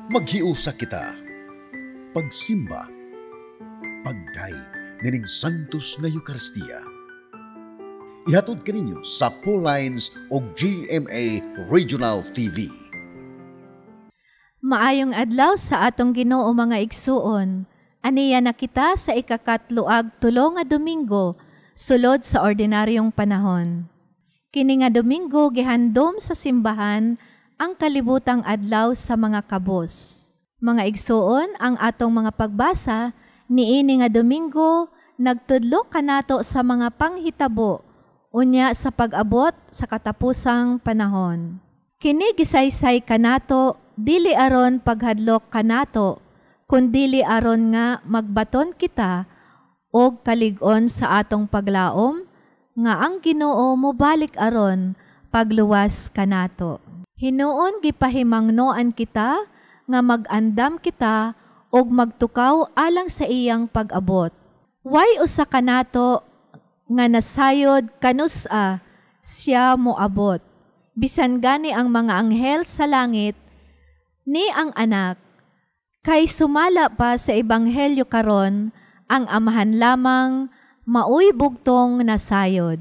Maghiusa kita. Pagsimba. Pagdayeg nining Santos nga Eucharistia. Ihatod kaninyo sa Paulines og GMA Regional TV. Maayong adlaw sa atong Ginoo, mga igsuon. Aniya na kita sa 32 nga Domingo sulod sa ordinaryong panahon. Kini nga Domingo gihandom sa simbahan ang kalibutang adlaw sa mga kabos. Mga igsuon, ang atong mga pagbasa niini nga Domingo nagtudlo kanato sa mga panghitabo unya sa pag-abot sa katapusang panahon. Kini gisaysay kanato dili aron paghadlok kanato, kundili aron nga magbaton kita og kalig-on sa atong paglaom nga ang Ginoo mobalik aron pagluwas kanato. Hinuon gipahimangnoan kita nga mag-andam kita og magtukaw alang sa iyang pag-abot. Way usa kanato nga nasayod kanus-a siya moabot. Bisan gani ang mga anghel sa langit ni ang anak, kay sumala pa sa ebanghelyo karon ang Amahan lamang maoy bugtong nasayod.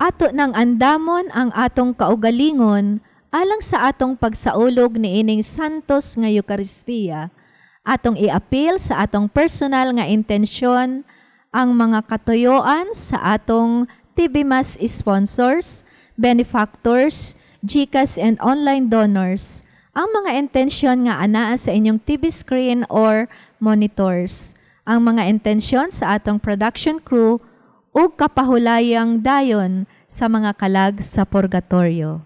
Ato nang andamon ang atong kaugalingon alang sa atong pagsaulog niining Santos nga Eucharistia. Atong iapil sa atong personal nga intensyon ang mga katuyoan sa atong TV Mass sponsors, benefactors, GCash and online donors, ang mga intensyon nga anaa sa inyong TV screen or monitors, ang mga intensyon sa atong production crew ug kapahulayang dayon sa mga kalag sa purgatorio.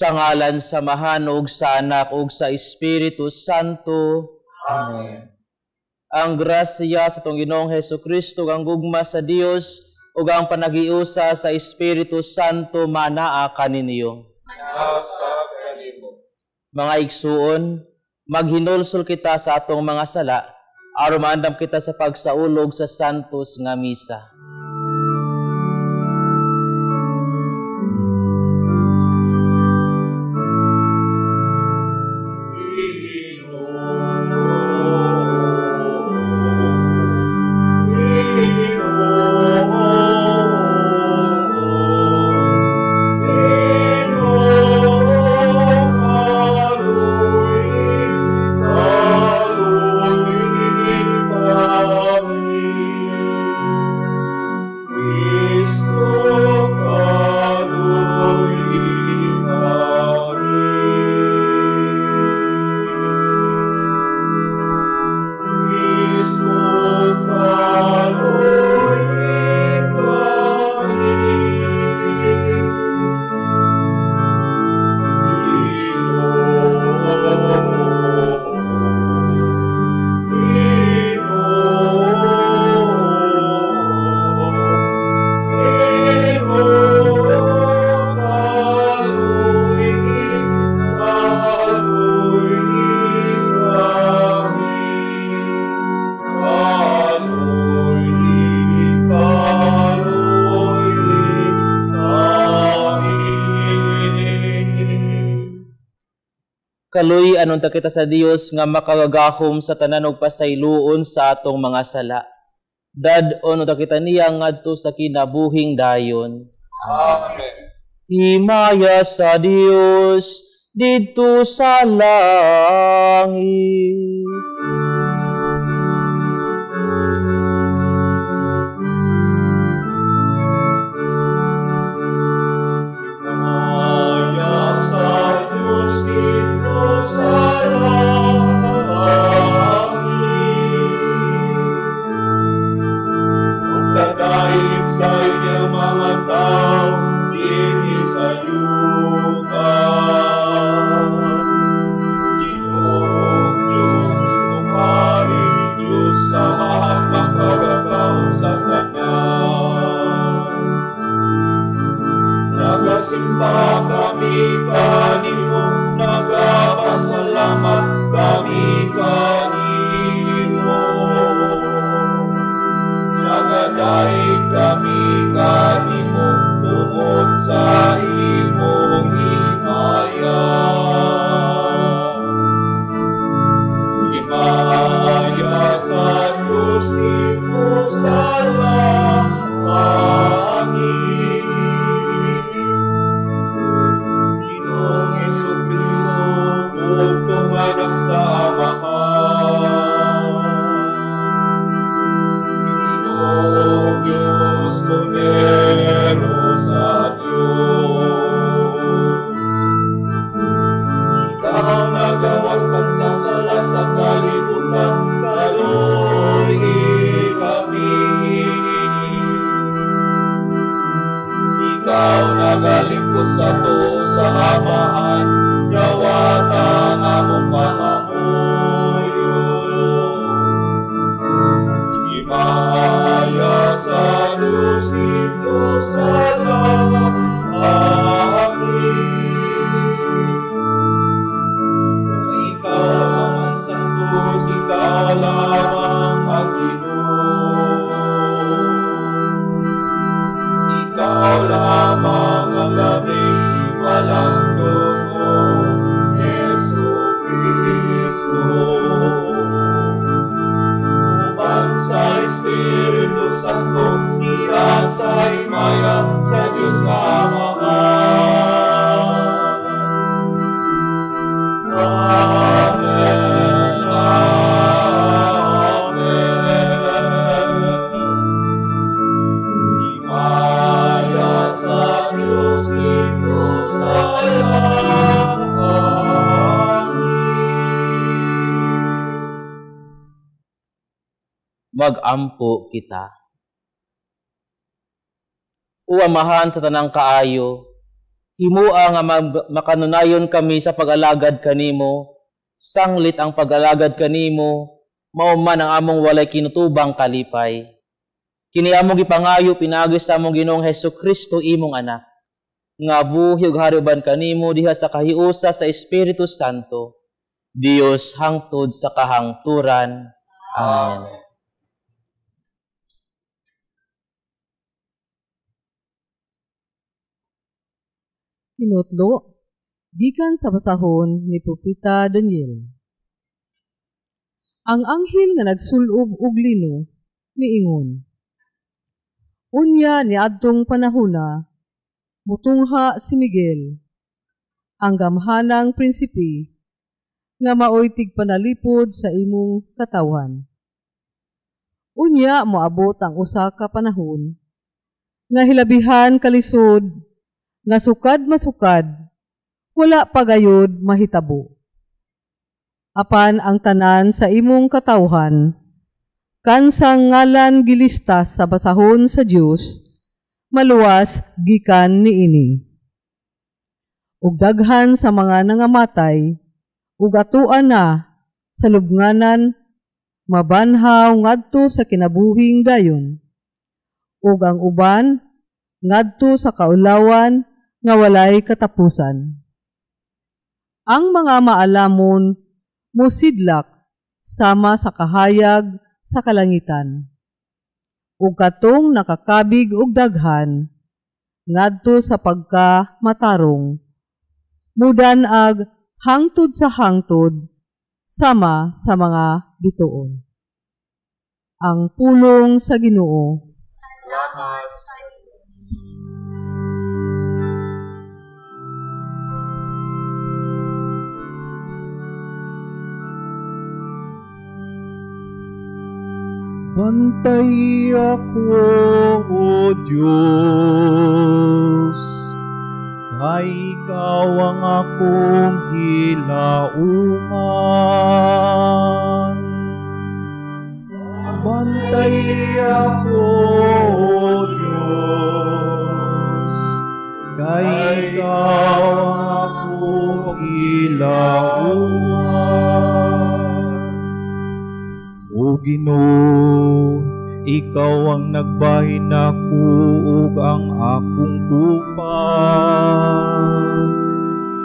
Sa ngalan sa Amahan ug sa Anak ug sa Espiritu Santo. Amen. Ang grasya sa atong Ginoong Hesukristo, ang gugma sa Dios ug ang panagiusa sa Espiritu Santo manaa kaninyo. Nasa kanimo. Mga igsuon, maghinulsol kita sa atong mga sala aron maandam kita sa pagsaulog sa Santos nga Misa. Ginoo, Kaluy anon ta kita sa Dios nga makagagahom sa tanan og pasayloon sa atong mga sala. Dad-on unta kita niya ngadto sa kinabuhing dayon. Amen. Himaya sa Dios didto sa langit. Himaya sa Diyos didto sa langit. Ug kadait sa iyang mga tao dinhi sa yuta. Ginoong Diyos, Ginoong Hari, Diyos sa makagagahom sa tanan. Nagasimba kami kanimo, nagapasalamat kami kanimo. Nagadaig kami kanimo tungod sa imong himaya. Himaya sa Diyos didto sa langit. Ginoong Hesukristo, bugtong anak sa Amahan. Ginoong Diyos, Kordero sa Diyos. Ikaw nagawagtang sa sala sa kalibutan, kaluy-i kami. Ikaw nagalingkod sa tuo sa Amahan, dawata ang among pangamuyo. Himaya sa Diyos didto sa langit. Ikaw lamang ang santos, ikaw lamang ang Ginoo. Ikaw lamang ang labing walang dugo, Jesu Cristo. Uban sa Espiritu Santo, iya sa himaya sa Diyos Amahan. Amen. Amen. Himaya sa Diyos didto sa langit. Magampo kita. O Amahan sa tanang kaayo, himua nga makanunayon kami sa pag-alagad kanimo, sanglit ang pag-alagad kanimo, mao man ang among walay kinutubang kalipay. Kini among gipangayo pinaagi sa among Ginoong Hesukristo imong anak, nga buhi ug hari uban kanimo diha sa kahiusa sa Espiritu Santo, Dios hangtod sa kahangturan. Amen. Hinutlo, gikan sa basahon ni Propeta Daniel. Ang anghel nga nagsulob og lino miingon, unya niadtong panahona, mutungha si Miguel, ang gamhanang prinsipe, nga maoy tigpanalipod sa imong katawhan. Unya moabot ang usa ka panahon, nga hilabihan kalisod, nga sukad masukad, wala pa gayod mahitabo. Apan ang tanan sa imong katawhan, kansang ngalan gilista sa basahon sa Dios, maluwas gikan niini. Ug daghan sa mga nangamatay, ug atuan na sa lubnganan, mabanhaw ngadto sa kinabuhing dayon. Ug ang uban ngadto sa kaulawan nga walay katapusan. Ang mga maalamon mosidlak sama sa kahayag sa kalangitan. Ug katong nakakabig og daghan ngadto sa pagkamatarong, mudan-ag hangtod sa hangtod, sama sa mga bituon. Ang pulong sa Ginoo. Salamat sa Diyos. Bantay ako, O Diyos, kay ikaw ang akong gilauman. Bantay ako, O Diyos, kay ikaw ang akong gilauman. O Ginoo, ikaw ang nagbahin nako ug ang akong kupa.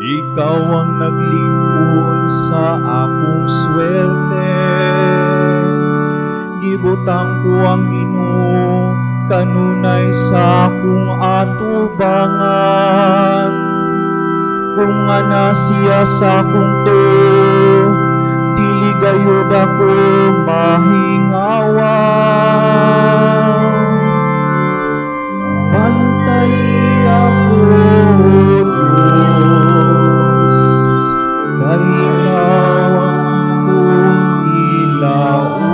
Ikaw ang naglikon sa akong swerte. Gibutang ko ang Ginoo kanunay sa akong atubangan. Kung ana siya sa akong tuo, dili gayud ako mahingawa. Bantay ako, Diyos, kay ikaw ang akong gilauman.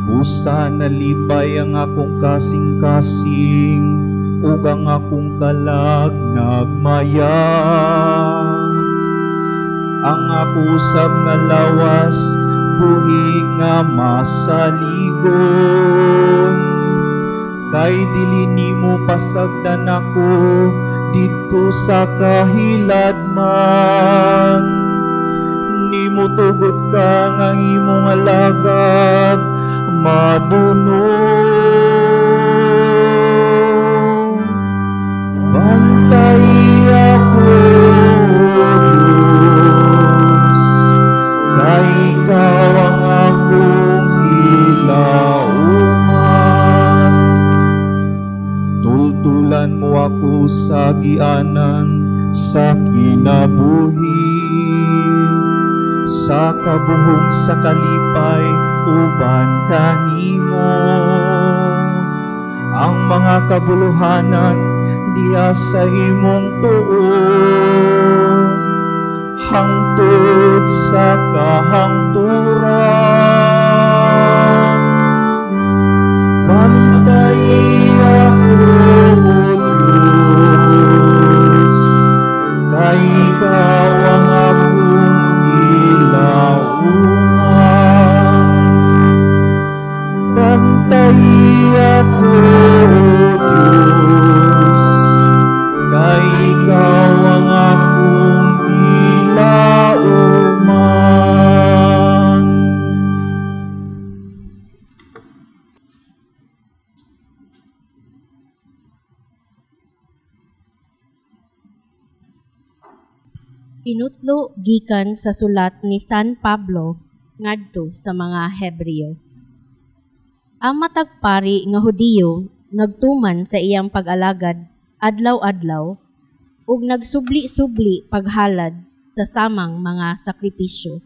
Busa nalipay ang akong kasing-kasing ug ang akong kalag nagmaya. Ang ako usab nga lawas buhi nga masaligon. Kay dili nimo pasagdan ako didto sa kahiladman. Nimo tugot ka nga imong alagad madunong. Bantay ako, Diyos, kay ikaw ang akong gilauman. Tultulan mo ako sa gianan sa kinabuhi, sa kabuhong sa kalipay uban kanimo. Ang mga kabuluhanan diha sa imong tuo, hangtod sa kahangturan. Bantay ako, Diyos, kay ikaw ang akong gilauman. Bantay ako, Diyos, kay ikaw ang akong gilauman. Tinutlo gikan sa sulat ni San Pablo ngadto sa mga Hebreo. Ang matag pari nga Hudiyo nagtuman sa iyang pag-alagad adlaw-adlaw ug nagsubli-subli paghalad sa samang mga sakripisyo.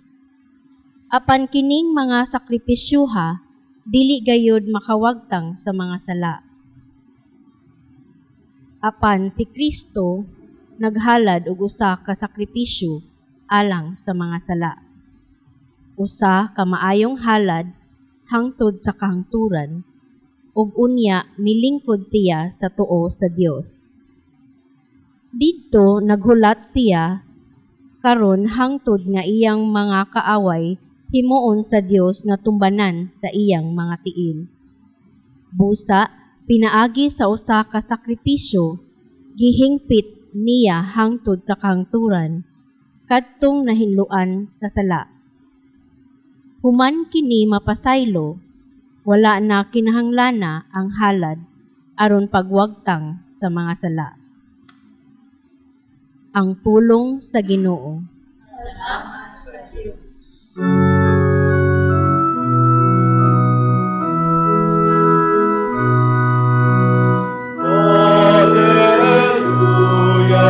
Apan kining mga sakripisyoha dili gayud makawagtang sa mga sala. Apan si Kristo naghalad og usa ka sakripisyo alang sa mga sala. Usa ka maayong halad hangtod sa kahangturan, ug unya milingkod siya sa tuo sa Dios. Didto naghulat siya karon hangtod nga iyang mga kaaway himuon sa Dios nga tumbanan sa iyang mga tiil. Busa pinaagi sa usa ka sakripisyo, gihingpit niya hangtod sa kahangturan kadtong nahinloan sa sala. Human kini mapasaylo, wala na kinahanglana ang halad aron pagwagtang sa mga sala. Ang pulong sa Ginoo. Salamat sa Diyos. Alleluia.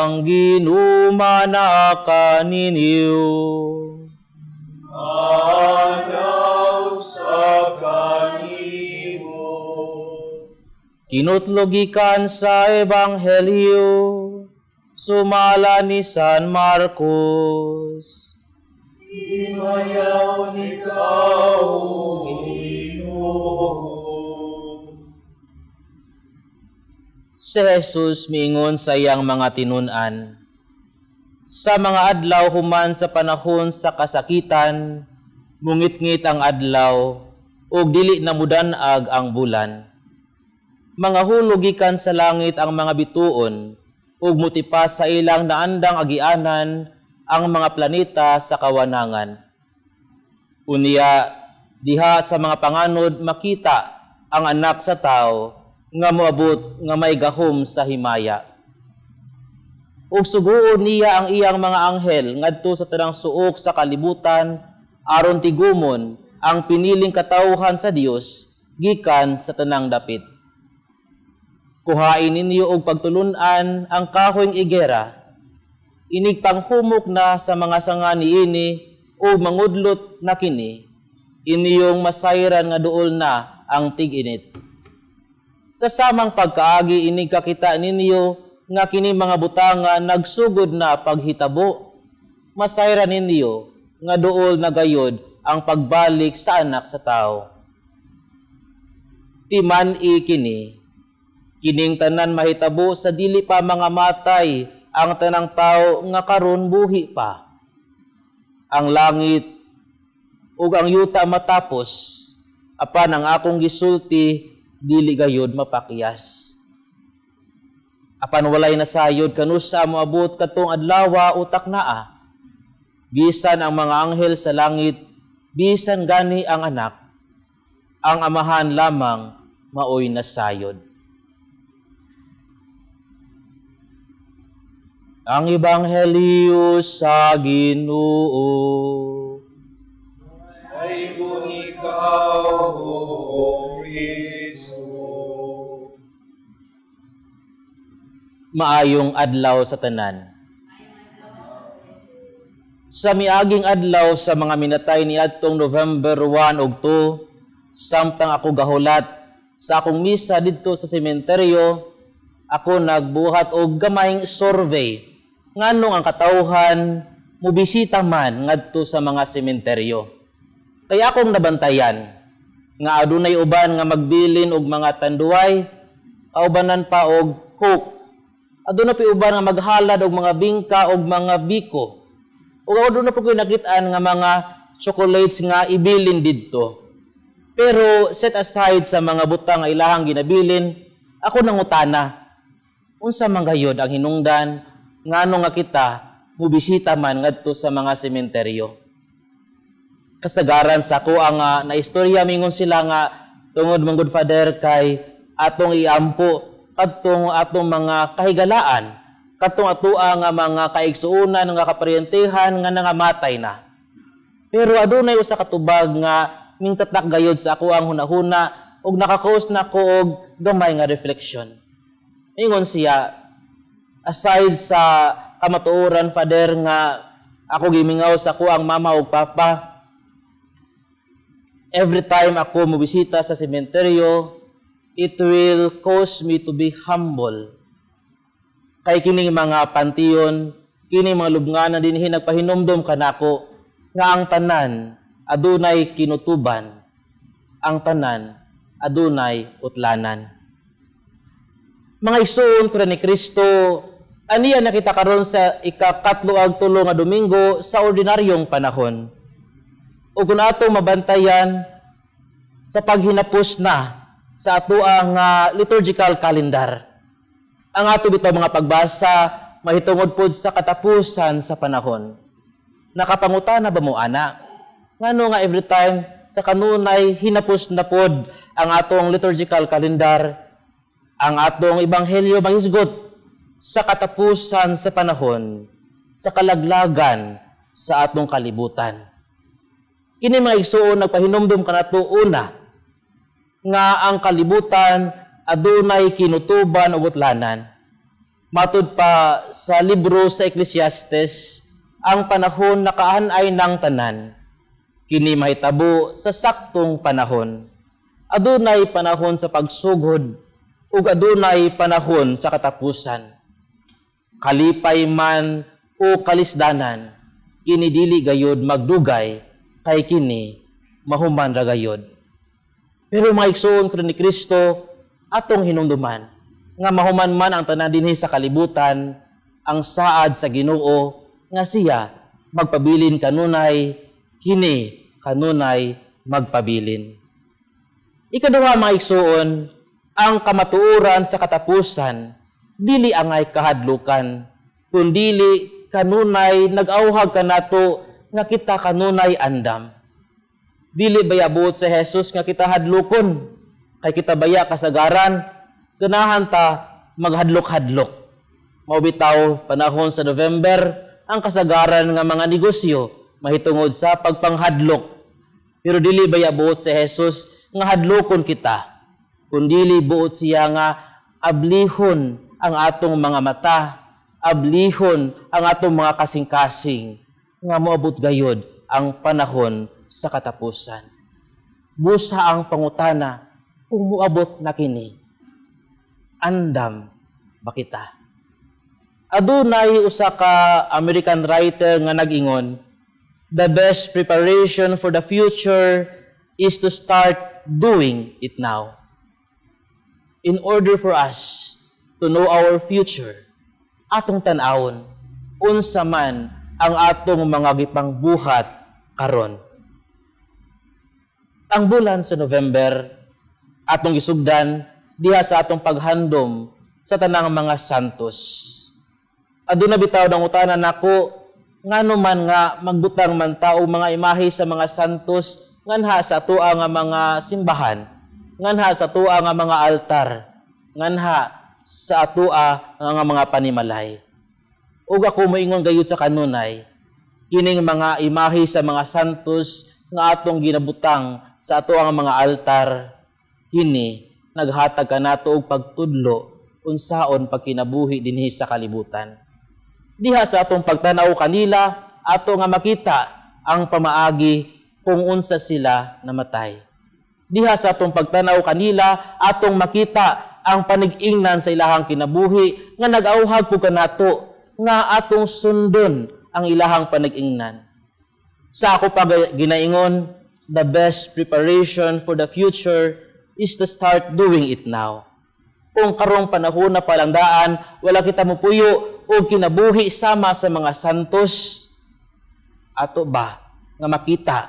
Ang Ginoo manaa kaninyo. Anaw sa kanimo. Kinutlo gikan sa Ebanghelyo sumala ni San Marcos. Himayaon ikaw, Ginoo. Si Jesus miingon sa iyang mga tinun-an, sa mga adlaw human sa panahon sa kasakitan, mungitngit ang adlaw ug dili na mudan-ag ang bulan. Mga hulog gikan sa langit ang mga bituon ug mutipas sa ilang naandang agianan ang mga planeta sa kawanangan. Unya, diha sa mga panganod makita ang anak sa tao nga moabot nga may gahom sa himaya. Ug suguon niya ang iyang mga anghel ngadto sa tanang suok sa kalibutan aron tigumon ang piniling katawhan sa Dios gikan sa tanang dapit. Kuhain ninyo og pagtulun-an ang kahoyng igera. Inig panghumok na sa mga sanga niini o mangudlot na kini, iniyong masayran nga duol na ang tig-init. Sa samang pagkaagi inig kakita ninyo nga kini mga butanga nagsugod na paghitabo, masayran ninyo nga duol na gayod ang pagbalik sa anak sa tao. Timan-i kini, kining tanan mahitabo sa dili pa mga matay ang tanang tao nga karon buhi pa. Ang langit ug ang yuta matapos, apan ang akong gisulti dili gayod mapakyas. Apan walay nasayod kanusa moabot kadtong adlawa utak naa. Bisan ang mga anghel sa langit, bisan gani ang anak, ang amahan lamang maoy nasayod. Ang Ebanghelyo sa Ginoo. Ay ikaw, O Kristo. Maayong adlaw sa tanan. Sa miaging adlaw sa mga minatay niadtong November 1 ug 2, samtang ako gahulat sa akong misa didto sa sementeryo, ako nagbuhat og gamayng survey nganong ang katawhan mobisita man ngadto sa mga sementeryo. Kaya akong nabantayan nga adunay uban nga magbilin og mga tanduay, kaubanan pa og coke. Aduna pa uban nga maghalad og mga bingka og mga biko. Ug aduna pa koy nakit-an nga mga chocolates nga ibilin didto. Pero set aside sa mga butang nga ilahang ginabilin, ako nangutana, unsa man gayod ang hinungdan ngano nga kita mobisita man ngadto sa mga sementeryo? Kasagaran sa ako ang naistorya, mingon sila nga tungod man good Father kay atong iampo kadtong atong mga kahigalaan, kadtong atoa nga mga kaigsuonan nga kaparyentihan nga nangamatay na. Pero adunay usa ka tubag nga mingtatak gayod sa ako ang hunahuna ug nakakaus na ko og gamay nga reflection. Ingon siya, aside sa kamatuoran, Father, nga ako gimingaw sa ako ang mama ug papa, every time ako mobisita sa sementeryo, it will cause me to be humble. Kay kining mga panteon, kining mga lubnganan dinhi nagpahinumdom kanako nga ang tanan adunay kinutuban, ang tanan adunay utlanan. Mga igsoon pero ni Kristo, aniya nakita karon sa ikakatlo ag tulo nga Domingo sa ordinaryong panahon. O kung ato mabantayan sa paghinapos na sa atoang liturgical calendar, ang ato bitaw mga pagbasa mahitungod pod sa katapusan sa panahon. Nakapangutana ba mo ana? Ngano nga every time sa kanunay hinapos na pod ang atong liturgical calendar, ang atong ebanghelyo mahisgot sa katapusan sa panahon, sa kalaglagan sa atong kalibutan. Kini mga igsuon nagpahinumdum kanato una nga ang kalibutan adunay kinutuban ug utlanan. Matud pa sa libro sa Ecclesiastes, ang panahon nakaanay ng tanan. Kini mahitabo sa saktong panahon. Adunay panahon sa pagsugod ug adunay panahon sa katapusan. Kalipay man o kalisdanan, kini dili gayod magdugay kay kini mahuman ra gayod. Pero mga igsoon ni Kristo, atong hinumduman nga mahuman man ang tanan dinhi sa kalibutan, ang saad sa Ginoo nga siya magpabilin kanunay, kini kanunay magpabilin. Ikaduha, mga igsoon, ang kamatuoran sa katapusan dili angay kahadlukan, kundili kanunay nag-auhag kanato nga kita kanunay andam. Dili baya buot sa Jesus nga kita hadlukon, kay kita baya kasagaran ganahan ta maghadlok-hadlok. Mao bitaw panahon sa November ang kasagaran nga mga negosyo mahitungod sa pagpanghadlok. Pero dili baya buot sa Jesus nga hadlokon kita, kundili buot siya nga ablihon ang atong mga mata, ablihon ang atong mga kasing-kasing, nga moabot gayod ang panahon sa katapusan. Busa ang pangutana kung moabot na kini, andam ba kita? Adunay usa ka American writer nga nag-ingon, "The best preparation for the future is to start doing it now." In order for us to know our future, atong tan-awon unsa man ang atong mga gipangbuhat karon. Ang bulan sa November atong gisugdan diha sa atong paghandom sa tanang mga santos. Aduna bitaw nangutana nako, ngano man nga magbutang man ta og mga imahe sa mga santos nganha sa atoa nga mga simbahan, nganha sa atoa nga mga altar, nganha sa atoa nga mga panimalay? Ug ako moingon gayud sa kanunay, kining mga imahe sa mga santos nga atong ginabutang sa atoa nga mga altar, kini naghatag kanato og pagtudlo unsaon pagkinabuhi dinhi sa kalibutan. Diha sa atong pagtanaw kanila, ato nga makita ang pamaagi kung unsa sila namatay. Diha sa atong pagtanaw kanila, atong makita ang panig-ingnan sa ilahang kinabuhi nga nag-auhag po kanato nga atong sundon ang ilahang panig-ingnan. Sa ako pa ginaingon, the best preparation for the future is to start doing it now. Kung karong panahon na palangdaan, wala kita mupuyo o kinabuhi sama sa mga santos, ato ba nga makita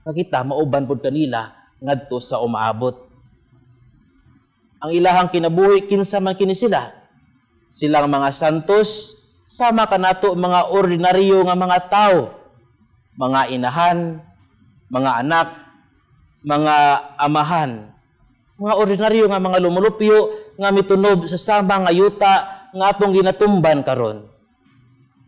nga kita mauban pud kanila ngadto sa umaabot? Ang ilahang kinabuhi, kinsa man kini sila? Silang mga santos, sama kanato mga ordinaryo nga mga tao, mga inahan, mga anak, mga amahan, mga ordinaryo nga mga lumulupyo nga mitunob sa sama nga yuta nga atong ginatumban karon.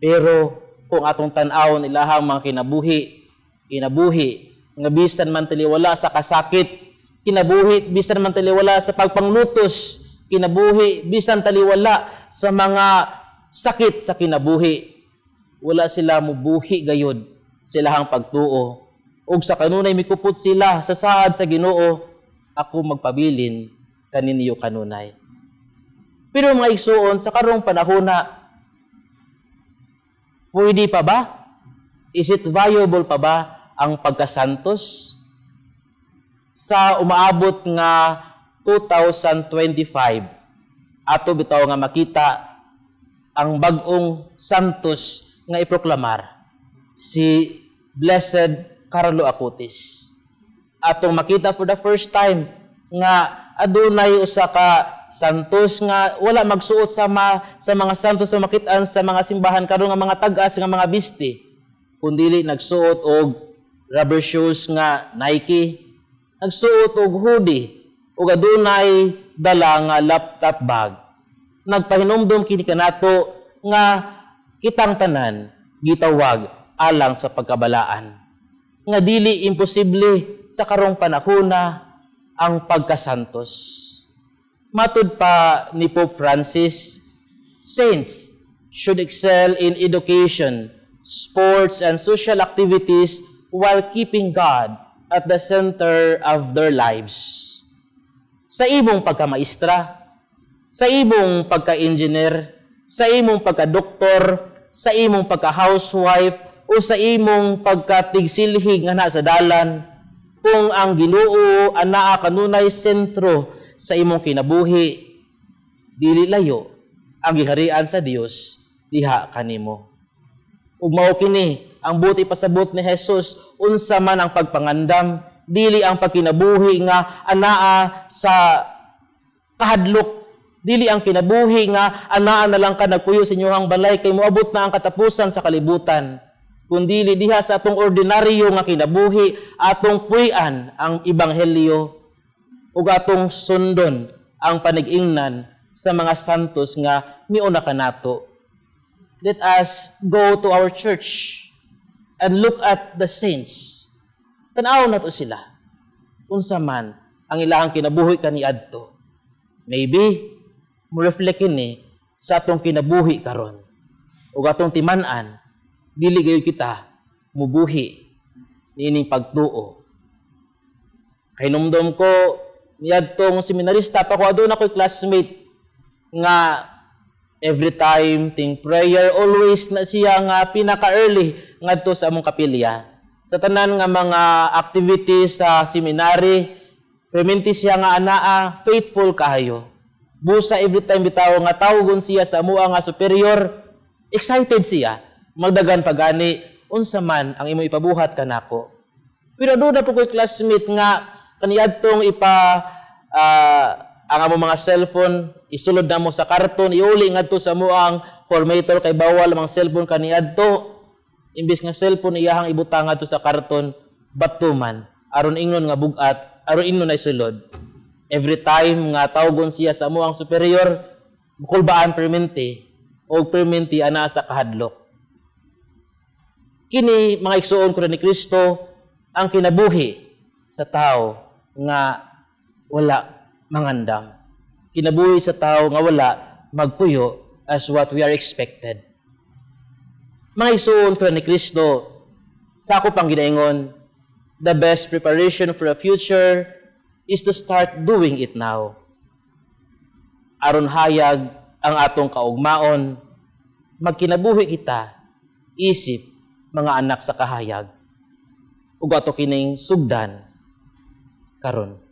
Pero kung atong tan-awon ilahang mga kinabuhi, kinabuhi nga bisan man taliwala sa kasakit, kinabuhi bisan man taliwala sa pagpanglutos, kinabuhi bisan taliwala sa mga sakit sa kinabuhi, wala sila mubuhi gayod silahang pagtuo. Ug sa kanunay mikupot sila sa saad sa Ginoo, ako magpabilin kaninyo kanunay. Pero mga igsuon, sa karong panahona, pwede pa ba? Is it viable pa ba ang pagkasantos? Sa umaabot nga 2025, ato bitaw nga makita ang bag-ong santos nga iproklamar, si Blessed Carlo Acutis. Atong makita for the first time nga adunay usa ka santos nga wala magsuot sa mga santos nga makit-an sa mga simbahan karon nga mga tag-as nga mga biste, kundili nagsuot og rubber shoes nga Nike, nagsuot og hoodie ug adunay dala nga laptop bag. Nagpahinumdom kini kanato nga kitang tanan gitawag alang sa pagkabalaan, nga dili imposible sa karong panahona ang pagkasantos. Matud pa ni Pope Francis, Saints should excel in education, sports, and social activities while keeping God at the center of their lives. Sa imong pagkamaestra, sa imong pagka-engineer, sa imong pagka-doktor, sa imong pagka-housewife, o sa imong pagkatigsilhig nga naa sa dalan, kung ang Ginoo anaa kanunay sentro sa imong kinabuhi, dili layo ang giharian sa Dios diha kanimo. Ug mao kini ang buot ipasabot ni Jesus, unsa man ang pagpangandam, dili ang pagkinabuhi nga anaa sa kahadlok, dili ang kinabuhi nga anaa na lang ka nagpuyo sa inyong balay kay moabot na ang katapusan sa kalibutan, kundili diha sa atong ordinaryo nga kinabuhi, atong puy-an ang ebanghelyo ug atong sundon ang panig-ingnan sa mga santos nga miuna kanato. Let us go to our church and look at the saints. Tan-aw nato sila. Unsa man ang ilahang kinabuhi kaniadto. Maybe mo-reflect kini sa atong kinabuhi karon. Ug atong timan-an, dili gayud kita mubuhi niining pagtuo. Kahinumdom ko niadtong seminarista pa ko, aduna ko'y classmate nga every time ting prayer always na siya nga pinaka-early ngadto sa among kapilya. Sa tanan nga mga activities sa seminary, perminti siya nga anaa faithful kaayo. Busa every time bitaw nga tawgon siya sa amoa nga superior, excited siya. Magdagan pagani unsa man ang imong ipabuhat kanako. Pero doon na po ko'y classmate nga kaniadtong ipa ang among mga cellphone isulod na mo sa karton, iuli ngadto sa amoang formator kay bawal ang cellphone kaniadto. Imbis nga cellphone iyahang ibutang ngadto sa karton, bato man aron ingnon nga bug-at, aron ingnon na isulod. Every time nga tawgon siya sa amoang superior, mukulbaan perminti og perminti ana sa kahadlok. Kini mga igsuon ko ni Kristo ang kinabuhi sa tao nga wala mangandam. Kinabuhi sa tao nga wala magpuyo as what we are expected. Mga igsuon ko ni Kristo, sa ako pang ginaingon, the best preparation for a future is to start doing it now. Aron hayag ang atong kaugmaon, magkinabuhi kita isip mga anak sa kahayag. Ug ato kining sugdan karon.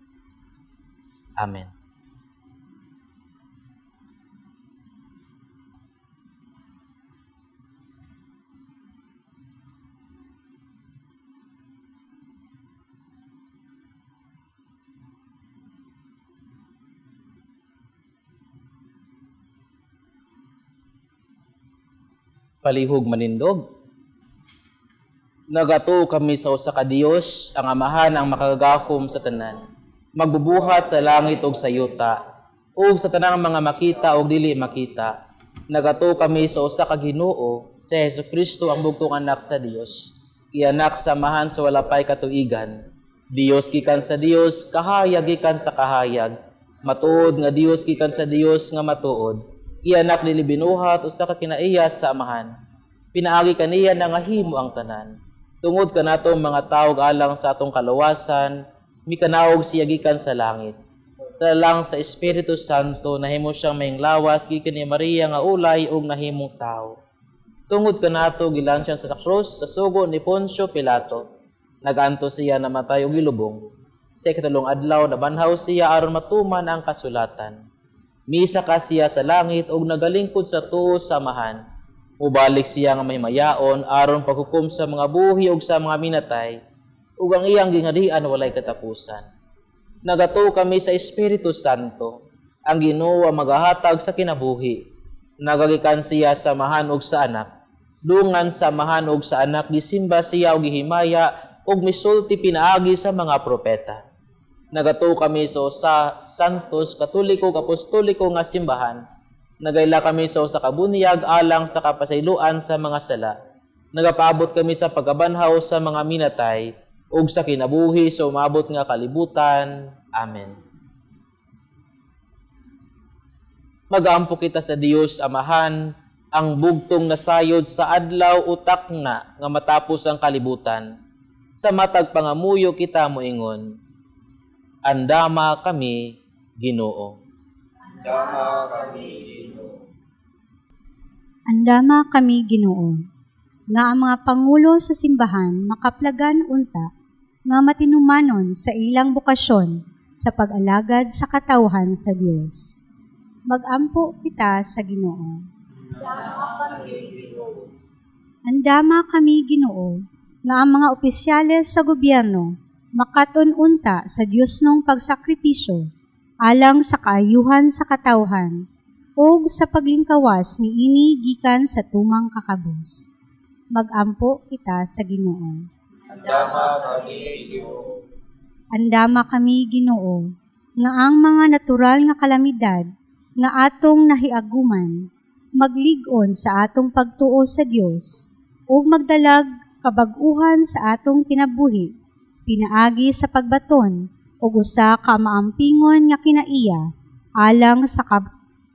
Amen. Palihog manindog. Nagatuo kami sa usa ka Dios, ang Amahan ang makagagahom sa tanan, magbubuhat sa langit ug sa yuta, ug sa tanang mga makita ug dili makita. Nagatuo kami sa usa ka Ginoo, si Hesukristo ang bugtong anak sa Dios, ianak sa Amahan sa wala pay katuigan. Dios gikan sa Dios, kahayag gikan sa kahayag, matuod nga Dios gikan sa Dios nga matuod. Ianak nili binuhat usa ka kinaiya sa Amahan. Pinaagi kaniya nangahimo ang tanan. Tungod kanato mga tawo alang sa atong kaluwasan, mikanaog siya gikan sa langit. Sa lang sa Espiritu Santo nahimo siyang mahinglawas gikan ni Maria nga ulay ug nahimong tawo. Tungod kanato gilansyan sa krus sa sugo ni Poncio Pilato. Naganto siya namatay ug gilubong. Sa ikatulong adlaw nabanhaw siya aron matuman ang kasulatan. Misa ka siya sa langit ug nagalingkod sa tuo sa Amahan. Mubalik siya nga may mayaon aron paghukom sa mga buhi ug sa mga minatay, ug ang iyang gingharian walay katapusan. Nagatuo kami sa Espiritu Santo, ang Ginoo ang magahatag sa kinabuhi. Nagagikan siya sa Amahan ug sa Anak. Dungan sa Amahan ug sa Anak gisimba siya ug gihimaya ug misulti pinaagi sa mga propeta. Nagatuo kami sa usa Santos, Katoliko, Apostoliko nga simbahan. Nagaila kami sa usa ka bunyag alang sa kapasayloan sa mga sala. Nagapaabot kami sa pagkabanhaw sa mga minatay ug sa kinabuhi sa umabot nga kalibutan. Amen. Magampo kita sa Dios Amahan, ang bugtong nasayod sa adlaw utak na nga matapos ang kalibutan. Sa matag pangamuyo kita moingon, andama kami, Ginoo. Andama kami, Ginoo. Andama kami, Ginoo, nga ang mga pangulo sa simbahan makaplagan unta nga matinumanon sa ilang bokasyon sa pag-alagad sa katawhan sa Dios. Magampo kita sa Ginoo. Andama kami, Ginoo, nga ang mga opisyales sa gobyerno makaton unta sa Dios nung pagsakripisyo alang sa kaayuhan sa katawhan ug sa paglingkawas niini gikan sa tumang kakabos. Magampo kita sa Ginoo. Andama kami, Ginoo. Andama kami, Ginoo, nga ang mga natural nga kalamidad nga atong nahiaguman maglig-on sa atong pagtuo sa Dios ug magdalag kabag-uhan sa atong kinabuhi pinaagi sa pagbaton ug usa ka maampingon nga kinaiya alang sa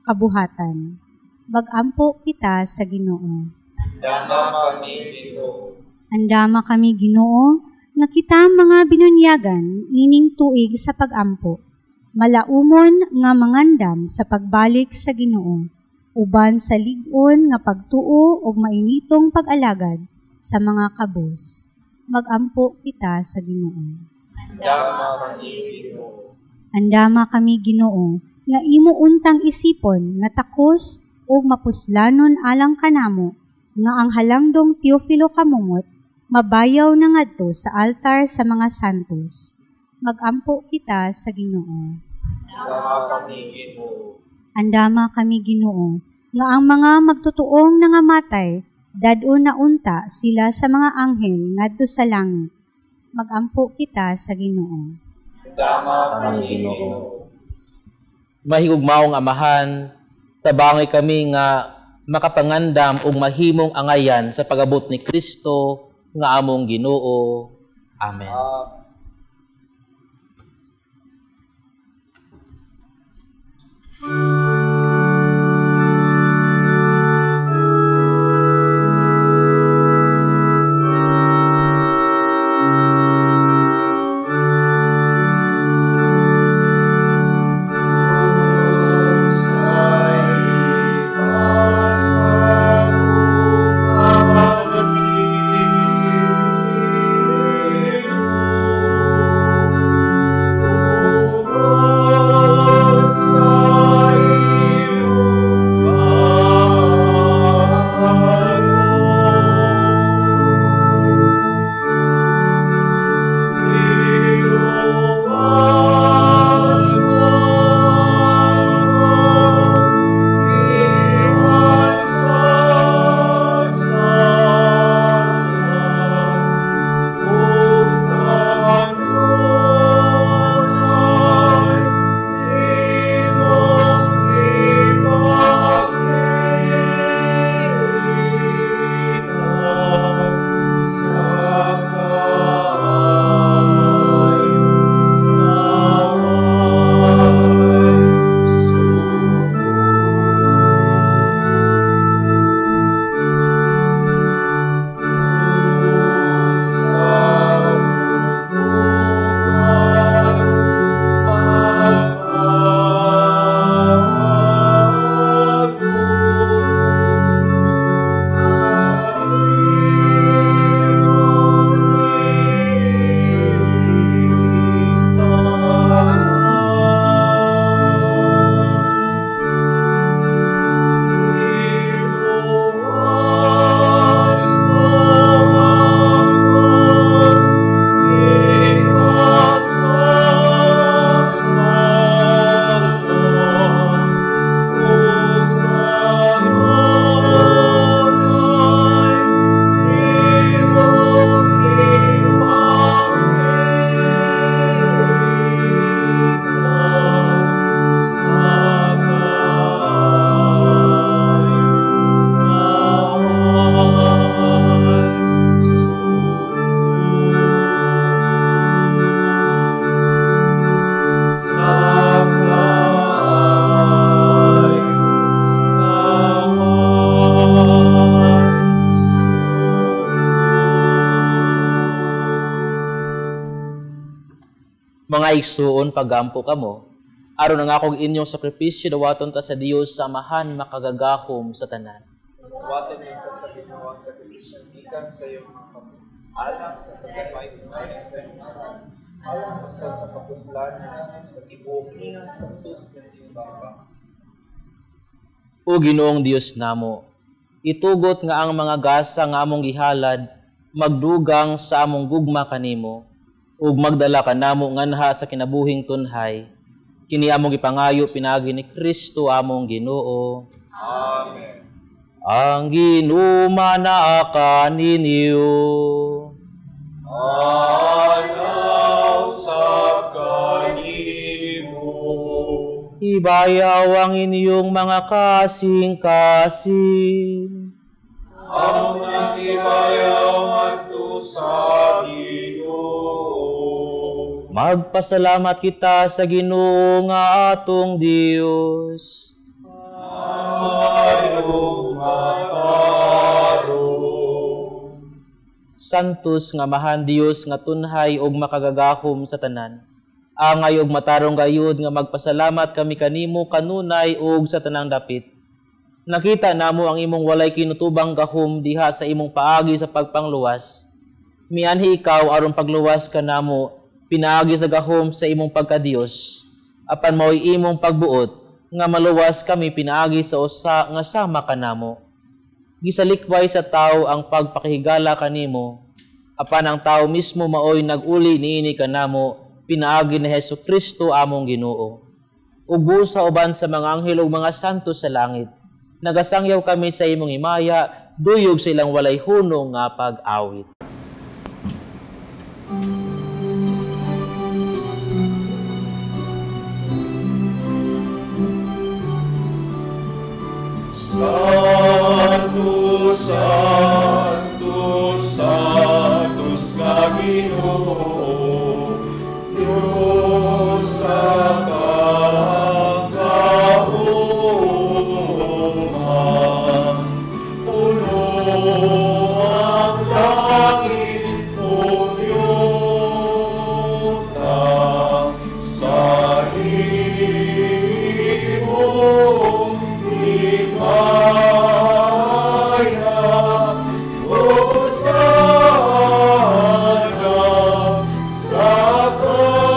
kabuhatan. Magampo kita sa Ginoo. Andama kami, Ginoo. Andama kami, Ginoo, nga kita mga binunyagan ining tuig sa pagampo, malaumon nga mangandam sa pagbalik sa Ginoo, uban sa lig-on nga pagtuo ug mainitong pag-alagad sa mga kabus. Magampo kita sa Ginoo. Andama kami, Ginoo. Andama kami, Ginoo, nga imo untang isipon nga takos ug mapuslanon alang kanamo, nga ang halangdong Teofilo Camomot mabayaw na ngadto sa altar sa mga santos. Magampo kita sa Ginoo. Andama kami, Ginoo. Andama kami, Ginoo, nga ang mga magtutuong nangamatay dad-on na unta sila sa mga anghel ngadto sa langit. Magampo kita sa Ginoo. Andama kami, Ginoo. Mahigugmaong Amahan, tabangi kami nga makapangandam ug mahimong angayan sa pag-abot ni Kristo nga among Ginoo. Amen. Amen. Mga igsuon, pagampo kamo, aron ang akong inyong sakripisyo dawaton ta sa Dios sa Amahan makagagahom sa tanan. Dawaton ta sa Ginoo ang sakripisyo gikan sa iyong mga kamot, alang sa pagkamay sa iyong ngalan, alang sa kapuslan sa tibuok niyang santos nga simbahan. O Ginoong Dios namo, itugot nga ang mga gasa nga among gihalad magdugang sa among gugma kanimo ug magdala kanamo nganha sa kinabuhing tunhay. Kini among gipangayo pinaagi ni Kristo among Ginoo. Amen. Ang Ginoo manaa kaninyo. Anaw sa kanimo. Ibayaw ang inyong mga kasing-kasing. Ang nagibayaw ngadto sa Ginoo. Magpasalamat kita sa Ginoo nga atong Dios. Ayo matarong. Santos nga Amahan Dios nga tunhay og makagagahom sa tanan. Angay og matarong gayud nga magpasalamat kami kanimo kanunay og sa tanang dapit. Nakita namo ang imong walay kinutubang gahom diha sa imong paagi sa pagpangluwas. Mianhi ikaw aron pagluwas kanamo pinaagi sa gahom sa imong pagkadiyos. Apan mao'y imong pagbuot nga maluwas kami pinaagi sa usa nga sama kanamo. Gisalikway sa tao ang pagpakihigala kanimo, apan ang tao mismo maoy naguli niini kanamo pinaagi ni Hesus Kristo among Ginoo. Ug sa uban sa mga anghel ug mga santo sa langit, nagasangyaw kami sa imong himaya, duyog sa ilang walay hunong nga pag-awit. Santo, Santo, Santos nga Ginoo, Diyos sa kakauman, puno ang langit ug yuta sa imong himaya. Hosana sa kaitaasan.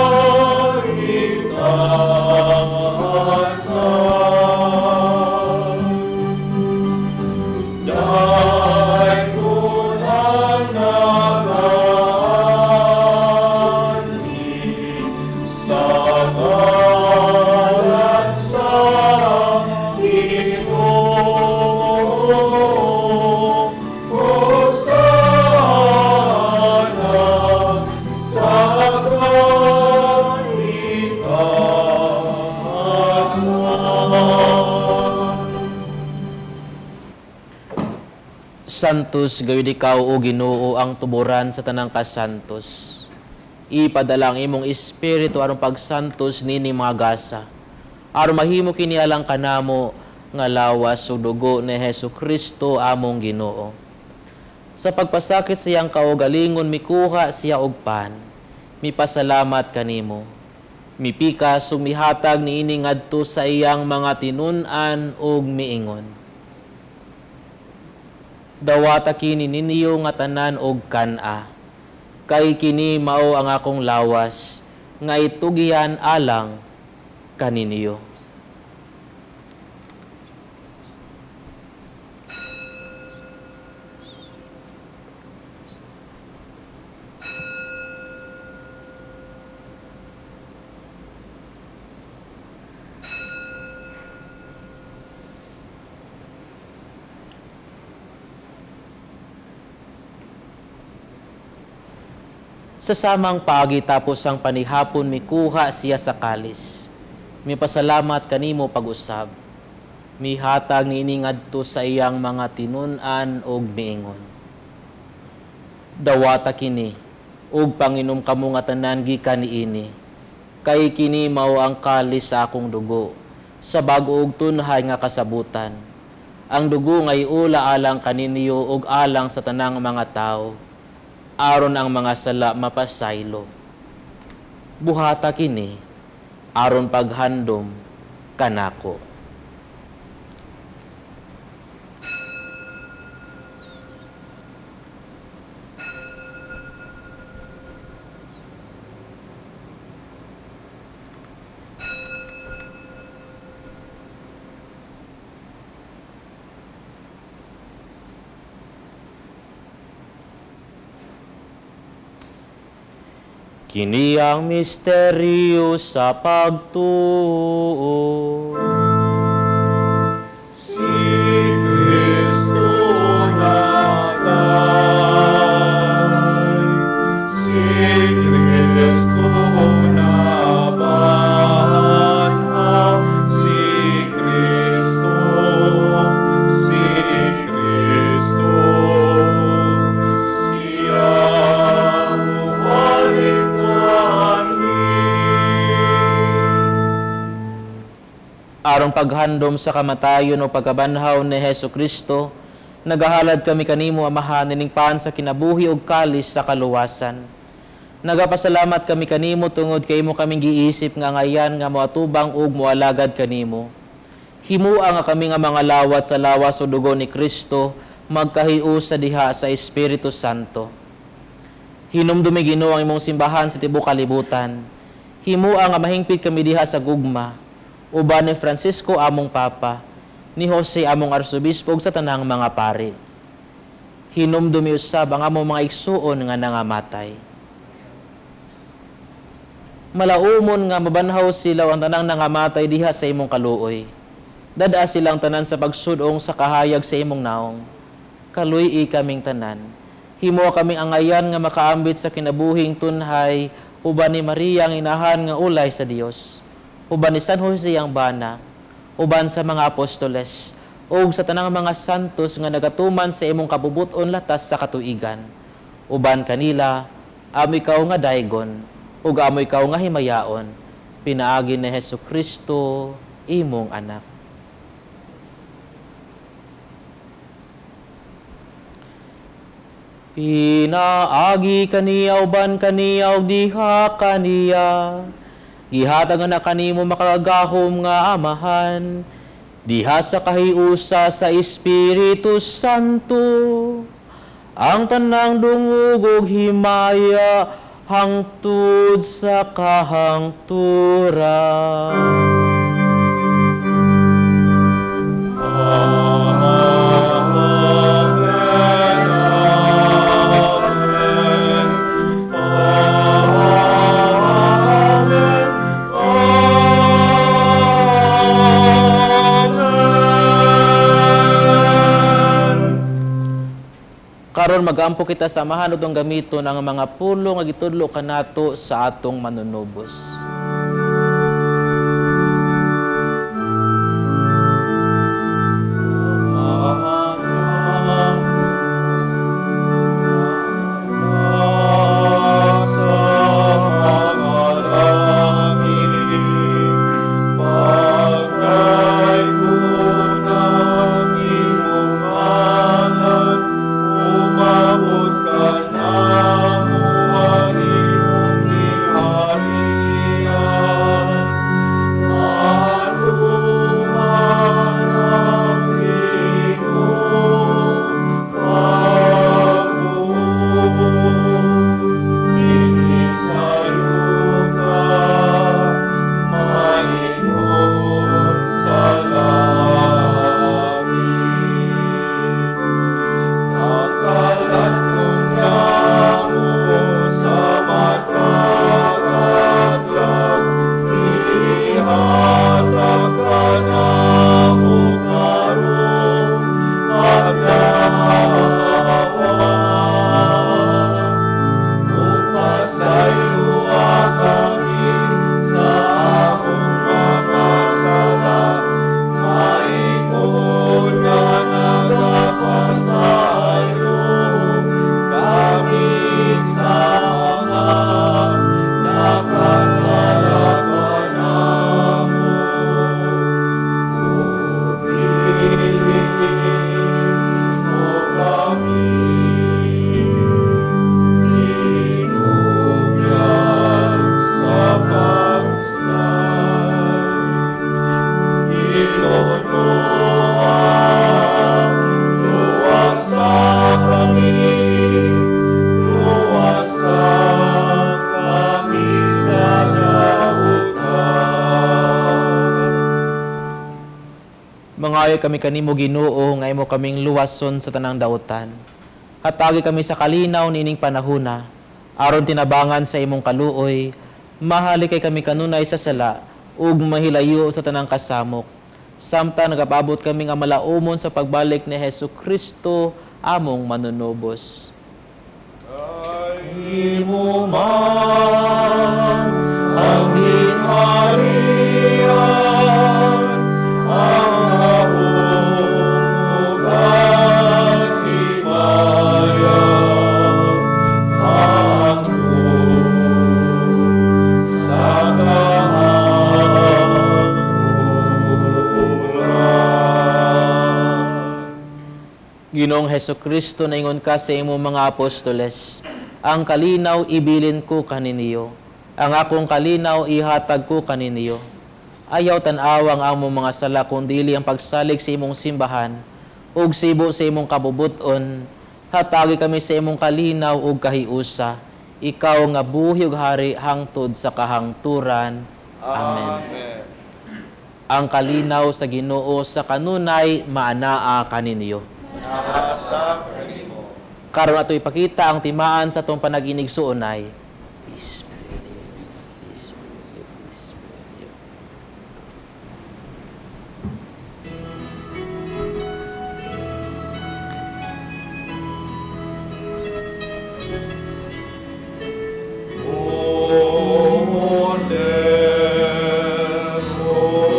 Dayon ang nagaanhi sa ngalan sa Ginoo. Hosana sa kaitaasan. Santos gayud ikaw o Ginoo ang tuburan sa tanang kasantos. Ipadala ang imong espiritu aron pagsantos nining mga gasa, aron mahimo kini alang kanamo nga lawas ug dugo ni Hesus Kristo among Ginoo. Sa pagpasakit sa iyang kaugalingon mikuha siya og pan, mipasalamat kanimo, mipikas ug mihatag niini ngadto sa iyang mga tinun-an ug miingon: Dawata kini ninyo nga tanan og kan-a, kay kini mao ang akong lawas nga itugian alang kaninyo. Sa samang paagi tapos ang panihapon mikuha siya sa kalis. Mipasalamat kanimo pag-usab. Mihatag niini ngadto sa iyang mga tinun-an og miingon: Dawata kini ug panginom kamo nga tanan gikan niini, kay kini mao ang kalis sa akong dugo sa bag-o ug tunhay nga kasabutan. Ang dugo nga iula alang kaninyo ug alang sa tanang mga tawo, aron ang mga sala mapasaylo. Buhata kini aron paghandom kanako. Kini ang misteryo sa pagtuo. Si Kristo natay, si Kristo nabanhaw, si Kristo, si Kristo, siya muhalik. Aron paghandom sa kamatayon o pagkabanhaw ni Hesus Kristo, nagahalad kami kanimo, Amahan, nining pan sa kinabuhi ug kalis sa kaluwasan. Nagapasalamat kami kanimo tungod kay imo kaming giisip nga ngayan nga moatubang ug moalagad kanimo. Himua nga kami nga mga lawat sa lawas o dugo ni Kristo, magkahiusa diha sa Espiritu Santo. Hinumdumi Ginoo ang imong simbahan sa tibuok kalibutan. Himua nga mahingpit kami diha sa gugma, uban ni Francisco among Papa, ni Jose among Arsobispo ug sa tanang mga pari. Hinumdumi usab ang among mga igsuon nga nangamatay. Malaumon nga mabanhaw sila ang tanang nangamatay diha sa imong kaluoy. Dada silang tanan sa pagsudong sa kahayag sa imong naong. Kaluy-i kaming tanan. Himo kaming angayan nga makaambit sa kinabuhing tunhay, uban ni Maria ang inahan nga ulay sa Dios, uban ni San Jose ang bana, uban sa mga apostoles, ug sa tanang mga santos nga nagatuman sa imong kabubut-on latas sa katuigan. Uban kanila, amo ikaw nga daygon, ug amo ikaw nga himayaon, pinaagi ni Hesus Kristo, imong anak. Pinaagi kaniya, uban kaniya, ug diha kaniya, gihatag na kanimo makagagahom nga Amahan, diha sa kahiusa sa Espiritu Santo, ang tanang dungog ug himaya hangtod sa kahangturan. Karon magampo kita sa Amahan utong gamiton ang mga pulo nga gitudlo kanato sa atong manunubos. Nagapangayo kami kanimo Ginoo nga imo kaming luwason sa tanang dautan. Hatagi kami sa kalinaw niining panahuna, aron tinabangan sa imong kaluoy, mahalikay kami kanunay sa sala ug mahilayo sa tanang kasamok. Samtang nagapabot kami nga malaumon sa pagbalik ni Hesus Kristo among manunubos. Imo man ang ginharian, ang gahom ug ang himaya, hangtod sa kahangturan. Ginoong Hesukristo, naingon ka sa imong mga apostoles, ang kalinaw ibilin ko kaninyo, ang akong kalinaw ihatag ko kaninyo. Ayaw tan-awa ang among mga sala, kundili ang pagsalig sa imong simbahan ug sibo sa imong kabubut-on. Hatagi kami sa imong kalinaw ug kahiusa. Ikaw nga buhi ug hari hangtod sa kahangturan. Amen. Amen. Ang kalinaw sa Ginoo sa kanunay maanaa kaninyo. Nasa kanimo. Karon ato ipakita ang timaan sa atong panag-inigsuonay. Peace be with you. Peace be with you. Peace be with you. O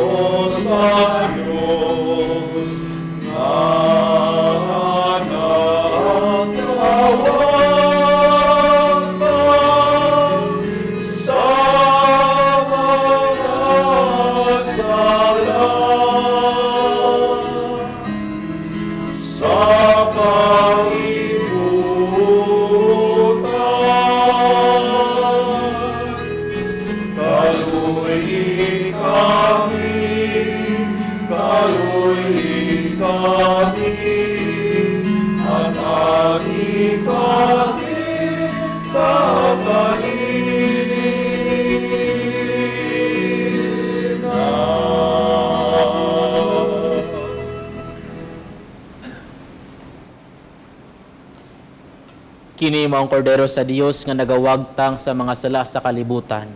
Diyos sa Diyos, na nagtawag sa mga sala, sa kalibutan. Kaluoy kami, kaluoy kami, hatagi kami sa kalinaw. Kini mao ang kordero sa Dios nga nagawagtang sa mga sala sa kalibutan.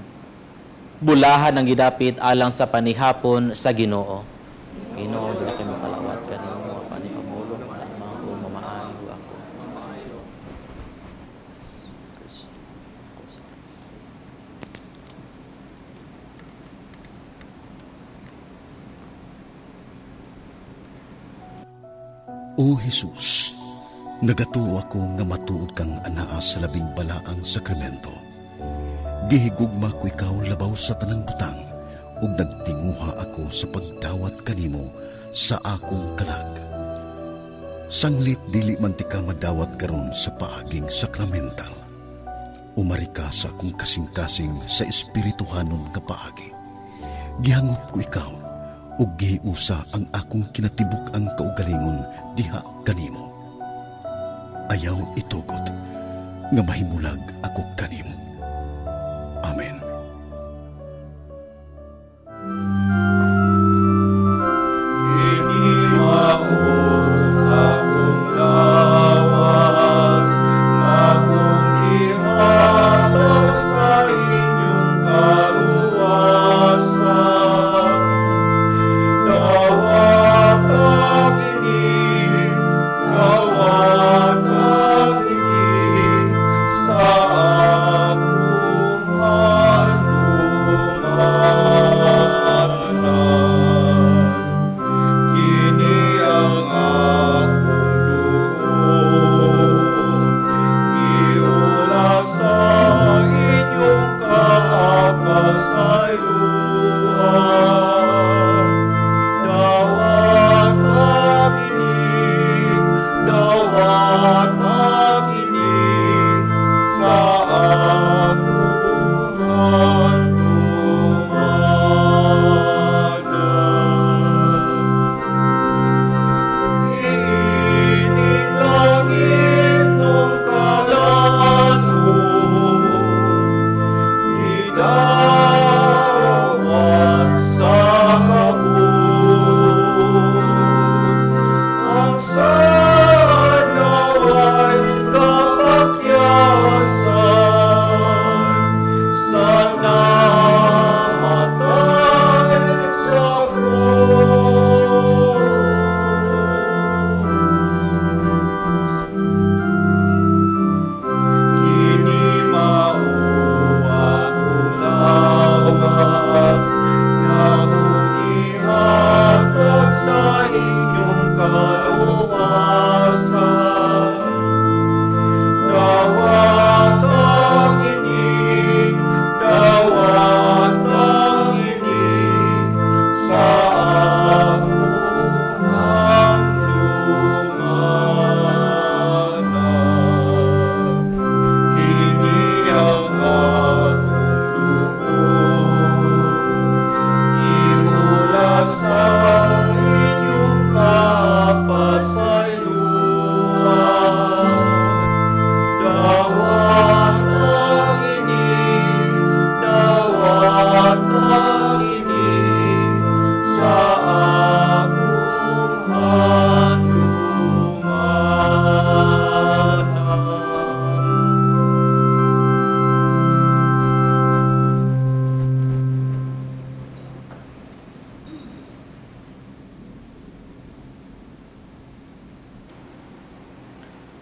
Bulahan ang gidapit alang sa panihapon sa Ginoo. Ginoo, dili kay makalawat kanimo apan ipamulong lamang o mamaayo ako. O Jesus, nagatuo ako nga matuod kang anaa sa labing balaang sakramento. Gihigugma ko ikaw labaw sa tanang butang ug nagtinguha ako sa pagdawat kanimo sa akong kalag. Sanglit dili man tika madawat karon sa paaging sakramental. Umari ka sa akong kasing-kasing sa espirituhanon nga paagi. Gihangop ko ikaw ug gihiusa ang akong kinatibuk-ang kaugalingon diha kanimo. Ayaw itugot nga mahimulag ako kanimo. Amen. Kini mao akong lawas, akong gihatag sa inyong kaluwasan. Dawata kini, dawata kini sa akong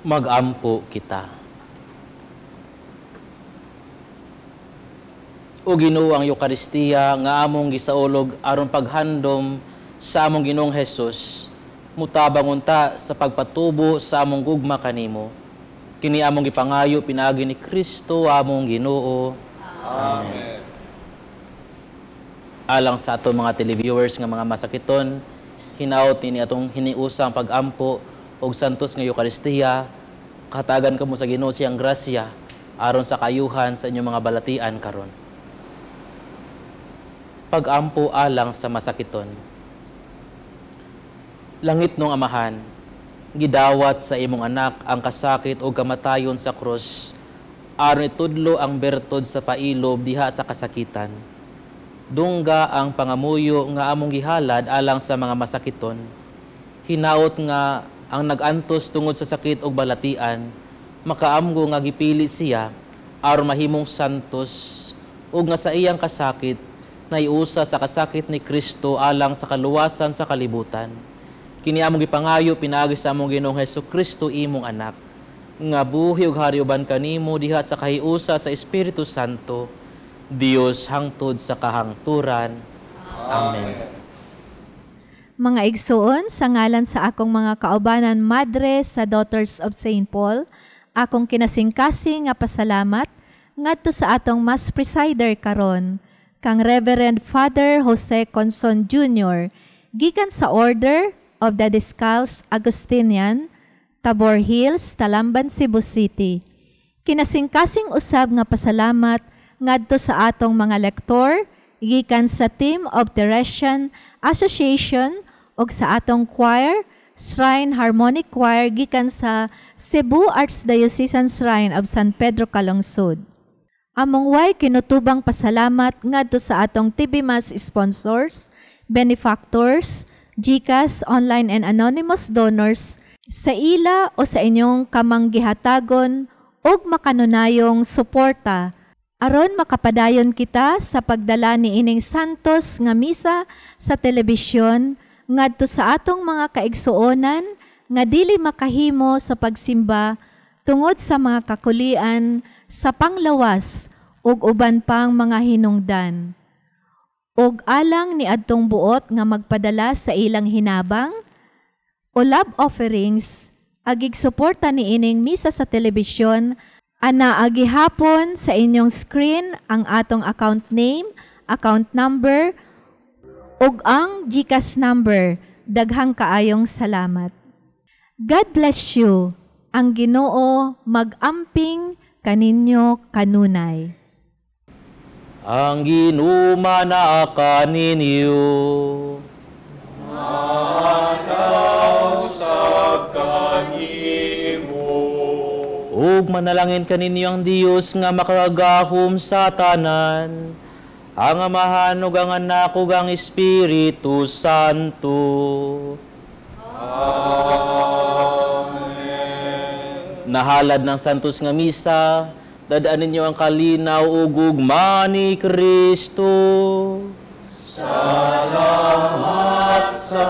Magampo kita. O Ginoo, ang Eukaristiya nga among gisaulog aron paghandom sa among Ginoong Hesus, mutabang unta sa pagpatubo sa among gugma kanimo. Kini among gipangayo pinaagi ni Kristo among Ginoo. Amen. Alang sa ato mga televiewers nga mga masakiton, hinaot ni atong hiniusang pagampo og santos nga Eukaristiya, katagan kamo sa Ginoo siyang grasya aron sa kayuhan sa inyong mga balatian karon. Pagampo alang sa masakiton. Langit nung Amahan, gidawat sa imong anak ang kasakit o kamatayon sa krus, aron itudlo ang bertod sa pailob diha sa kasakitan. Dungga ang pangamuyo nga among gihalad alang sa mga masakiton. Hinaot nga ang nagantos tungod sa sakit og balatian, makaamgo nga gipili siya aron mahimong santos ug nga sa iyang kasakit naiusa sa kasakit ni Kristo alang sa kaluwasan sa kalibutan. Kini among gipangayo pinaagi sa among Ginoong Hesukristo imong anak, nga buhi ug hari uban kanimo diha sa kahiusa sa Espiritu Santo, Dios hangtod sa kahangturan. Amen. Mga igsoon, sa ngalan sa akong mga kaubanan madre sa Daughters of St. Paul, akong kinasingkasing nga pasalamat ngadto sa atong Mass Presider karon, kang Reverend Father Jose Conson Jr., gikan sa Order of the Discalced Augustinian, Tabor Hills, Talamban, Cebu City. Kinasingkasing usab nga pasalamat ngadto sa atong mga lektor, gikan sa Team of Teresian Association ug sa atong choir, Shrine Harmonic Choir, gikan sa Cebu Archdiocesan Shrine of San Pedro Calungsod. Among way kinutubang pasalamat ngadto sa atong TV Mass sponsors, benefactors, GCash, online and anonymous donors sa ila o sa inyong kamanggihatagon ug makanunayong suporta aron makapadayon kita sa pagdala ni ining santos nga misa sa telebisyon ngadto sa atong mga kaigsuonan nga dili makahimo sa pagsimba tungod sa mga kakulian sa panglawas ug uban pang mga hinungdan. Og alang ni adtong buot nga magpadala sa ilang hinabang o love offerings, agig suporta ni ining misa sa telebisyon, ana agihapon sa inyong screen ang atong account name, account number, ug ang GCash number. Daghang kaayong salamat. God bless you. Ang Ginoo magamping kaninyo kanunay. Ang Ginoo naa kaninyo. Manaw sa kanimo. Ug manalangin kaninyo ang Dios nga makagagahom sa tanan, ang Amahan ug ang Anak ug ang Espiritu Santo. Amen. Nahalad ng santos nga misa, dadaan ninyo ang kalinaw ug gugma ni Kristo. Salamat sa